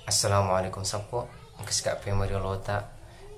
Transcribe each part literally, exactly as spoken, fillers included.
Assalamualaikum sappo, engka sikak pemariolota,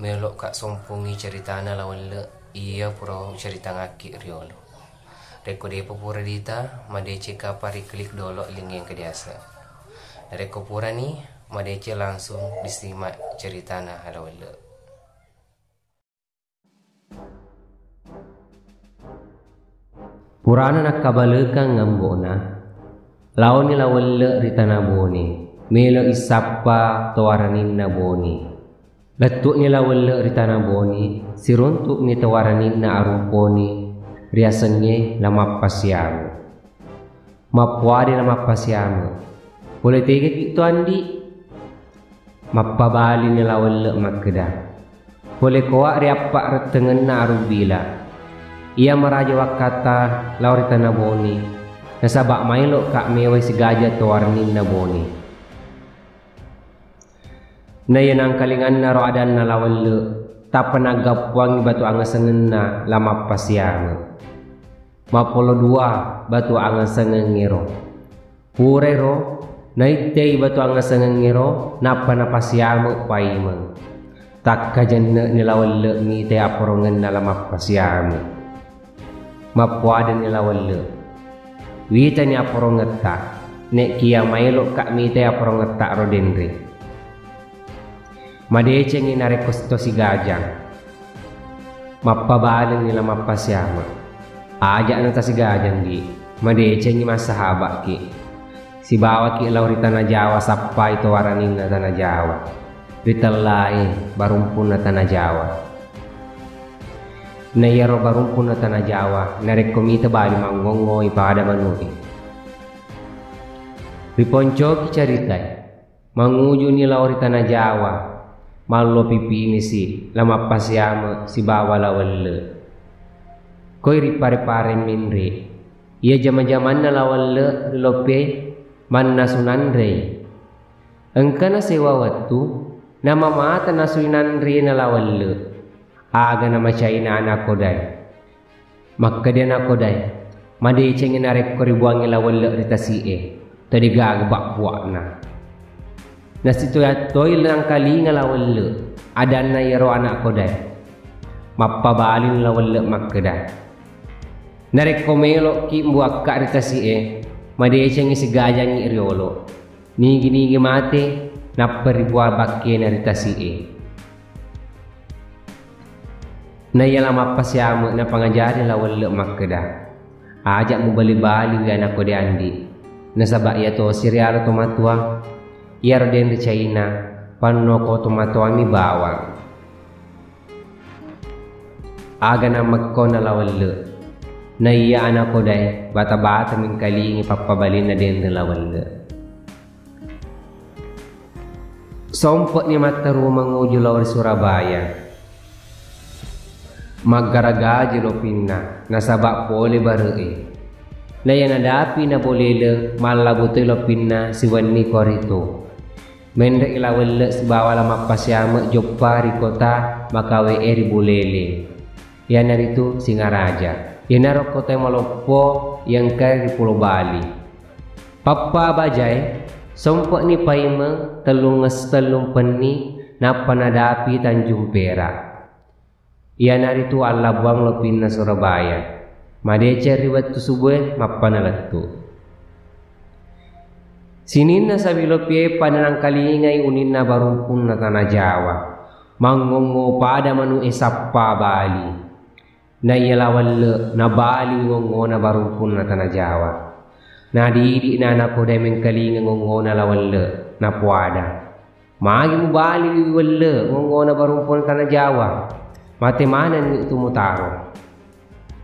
melo'ka sompungi ceritana La Welle iya pura ucaritangakki riolo. Rekko depa pura dita, madeceng kapa ri klik dolo link yang kediasa. Rekko purani, madeceng langsung disimak ceritana La Welle. Purana nakkabalekang ambo'na, laoni La Welle ri Tana Bone, melo issappa towaraninna Bone. Lettu'ni La Welle ri Tana Bone, siruntu'ni towaraninna Arung Pone, riasengnge La Mappasiame. Mappuadai La Mappasiame. Pole tegaki tu, Andi? Mappabalini La Welle makkeda, pole koa ri appa rettengenna Arung Bila. Iya maraja wakkatta lao ri Tana Bone, nasaba maelo'ka mewai sigaja towaraninna Bone. Naiya nangkalingannaro adanna La Welle, tappa naggappuangngi batu angasengenna La Mappasiame. Mappolo dua batu angasengengngero. Purairo naittei batu angasengengngero, nappa napasiame paimeng. Takkajenne'ni La Welle mitai apporongenna La Mappasiame. Mappuadanni La Welle, witani apporongetta, ne'kiya maelo'ka mitai apporongetta ro denre. Madecengngi narekko to sigajang. Mappabalenni La Mappasiame. Aja'na tasigajang, Di. Madecengngi massahaba'ki. Sibawaki lao ri Tana Jawa, sappai towaraninna Tana Jawa. Ritellai barumpunna Tana Jawa. Naiyaro barumpunna Tana Jawa, narekko mita bali mangngongngoi pada manu'e. Riponcoki caritai. Mangujuni lao ri Tana Jawa, mallo pipinisi La Mappasiame sibawa La Welle. Koi ripare-pare menre, iya jama-jamanna La Welle ri Loppe mannasu nanrei. Engkana sewa wettu, namamata nasui nanrena La Welle. Aga namacaina nakodae. Makkeda nakodae, madecengngi narekko ribuangngi La Welle ri tasi'e, tadi gaga bak-buakna. Nasitoya toi nangkalinga La Welle adanna iyaro anak kodae. Mappabalini La Welle makkeda, narekko melo'ki mbuakka ri tasi'e, madecengngi sigajangngi riolo. Nigi-nigi mate, nappa ribuang bakkena ri tasi'e. Naiya La Mappasiame napangajari La Welle makkeda, aja mubali-baliwi anakko de andi, nasaba iyatosi riala tomatoa, iyaro denre caina, pannoko tomatoami bawang. Aga nammekkona La Welle, naiya anakko dae bata-bata mengkalingi pappabalinna denre La Welle. Sompe'ni matteru manguju lao ri Surabaya. Maggara gaji lopinna, nasaba pole bare'e. Naiya nadapi nabolele, mallabutoi lopinna siwenni koritu. Menre'i La Welle sibawa La Mappasiame joppa ri kota makawe'e ri Bulele. Iyanaritu Singaraja. Iyanaro kotae maloppo iya engkae ri Pulo Bali. Pappa bajae, sompe'ni paimeng tellunges-, tellung penni nappa nadapi Tanjung Perak. Iyanaritu allabuang lopinna Surabaya. Madeceng ri wettu subue mappana lettu. Sininna sawi lopie pada nangkalingai uninna barumpunna Tana Jawa. Mangngongngo pada manu'e sappa bali. Naiya La Welle nabali ngongngona barumpunna Tana Jawa. Nadidi na anakko dae mengkalinga ngongngona La Welle, napoada. Magi mubali Welle ngongngona barumpunna Tana Jawa? Mate manenni tu mutaro.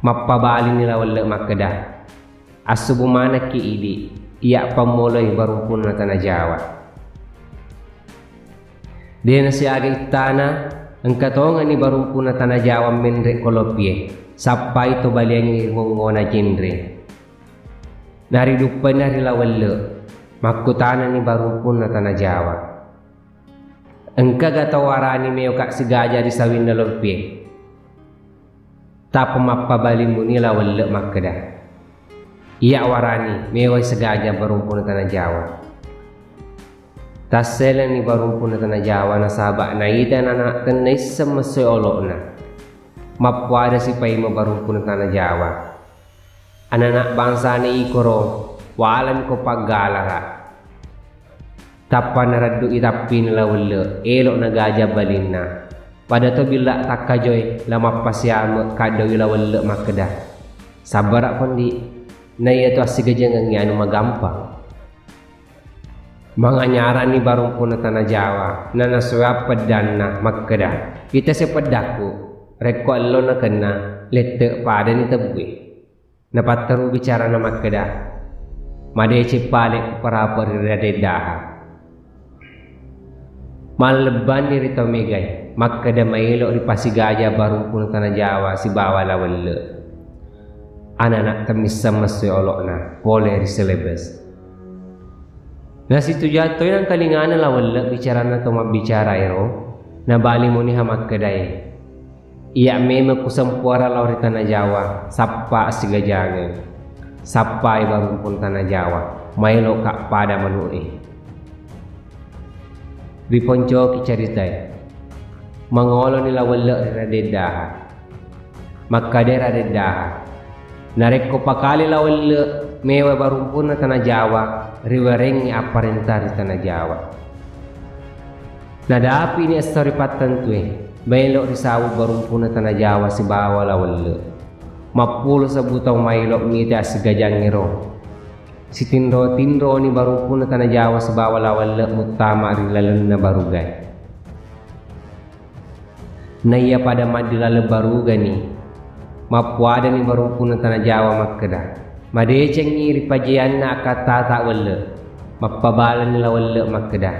Mappabalini La Welle makkeda, assubu manekki idi, iya pammoloi barumpunna Tana Jawa. De nasiaga ittana, engka tongani barumpunna Tana Jawa menre ko lopie, sappai to baliangngi ngongngona jenre. Nariduppaina ri La Welle, makkutanani barumpunna Tana Jawa. Engkaga tau warani meoka sigaja ri sawinna lopie? Tappa mappabali muni La Welle makkeda, iya warani mewai sigaja barumpunna Tana Jawa. Tasseleni barumpunna Tana Jawa nasaba naita anana tennaisseng messoe olo'na. Mappuadasi paimeng barumpunna Tana Jawa. Anana bangsana ikoro, walamiko paggalara. Tappa nareddu'i tappina La Welle, elo nagaja balinna. Pada to billa takkajoe, la mappasiame kaddaui La Welle makkeda, "Sabbara Kondi, naiya to assigajangengngi anu magampang." Manganyarani barumpunna Tana Jawa, nanasoa peddanna makkeda, "Itase peddakku, rekko ello nakenna, lette padani tebbue." Napatteru bicarana makkeda, "Madeceng pale kuparape ri Raden Daha." Mallebbanni ri tau megae, makkeda maelo ripasigaja barumpunna Tana Jawa sibawa La Welle. Anana temmisseng messoe olo'na pole ri Selebes. Nasituju toi nangkalingana La Welle bicaranna to mabbicara ero, nabali muniha makkedae, "Iya memeng kusempuara lao ri Tana Jawa, sappa assigajangeng. Sappai barumpunna Tana Jawa, maeloka pada manu'e." Riponcoki caritae. Mangoloni La Welle ri Raden Daha. Makkeda Raden Daha, "Narekko pakale La Welle mewa barumpunna Tana Jawa, riwerengngi apparenta ri Tana Jawa." Nadapini esso ri pattentue, maelo risawu barumpunna Tana Jawa sibawa La Welle. Mappulo sebbu tau maelo mita assigajangngero. Sitinro-tinroni barumpunna Tana Jawa sibawa La Welle muttama ri lalenna barugae. Naiya pada maddi laleng barugani, mappuadani barumpunna Tana Jawa makkeda, "Madecengngi ripajeanna akkattata Welle." Mappabalani La Welle makkeda,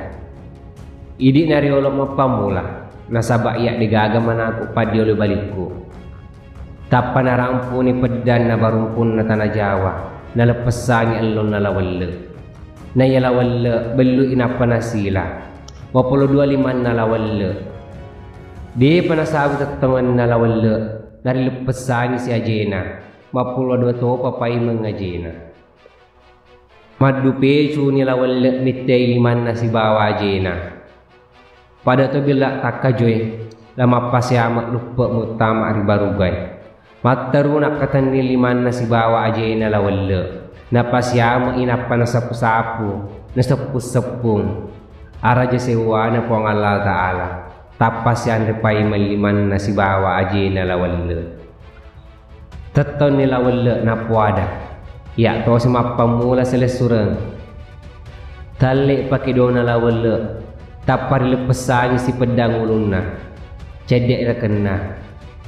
"Idi'na riolo mappammula, nasaba iya degaga manaku paddiolo balikku." Tappa narampuni peddanna barumpunna Tana Jawa, naleppessangi ellonna La Welle. Naiya La Welle bellui nappa nasila. Mappulo dua limanna La Welle. Depa nasawi tettongenna La Welle, narileppessangi si ajena. Mappulo dua topa paimeng ajena. Maddupecuni La Welle mittei limanna sibawa ajena. Pada to billa takkajoe, la mappasiame luppe muttama ri barugae. Matteru nakkatenni limanna sibawa ajena La Welle. Napasiame inappa nasapu-sapu, naseppu-seppung. Araja sewwana Puang Allah Ta'ala. Tappa sianre paimeng limanna sibawa ajena La Welle. Tettonni La Welle nappuada, iya tosi mappammula silessureng. Talle pakedona La Welle, tappa rileppessangi sipeddang ulunna. Cedde rekenna,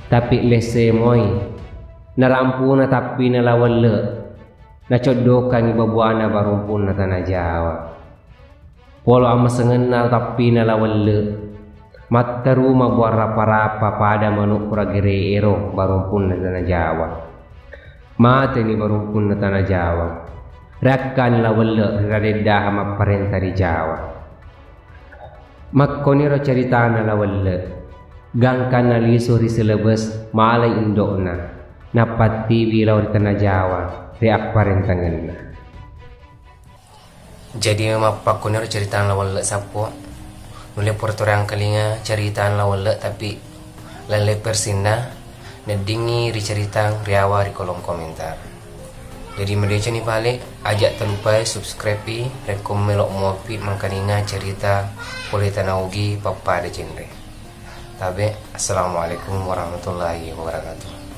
tapi lesse moi. Narampuna tappina La Welle, nacoddokangi babuana barumpunna Tana Jawa. Polo amasengenna tappina La Welle, matteru mabuarrapa-rapa pada manu pura gere ero barumpunna Tana Jawa. Mateni barumpunna Tana Jawa. Reakkani La Welle ri Raden Daha mapparenta ri Jawa. Makkoniro caritana La Welle. Gangkanna lisu ri Selebes, malai indo'na, napattiwi lao ri Tana Jawa ri apparentangenna. Jadi, mappakkoniro caritana La Welle sappo. Nulle pura to riangkalinga caritana La Welle, tapi lalle persinna neddingi ricaritang riawa ri kolom komentar. Jadi, madecani pale, aja talupai subscribe i, rekko melo muapi mangkalinga carita pole tana Ogi pappada genre. Tabe, assalamualaikum warahmatullahi wabarakatuh.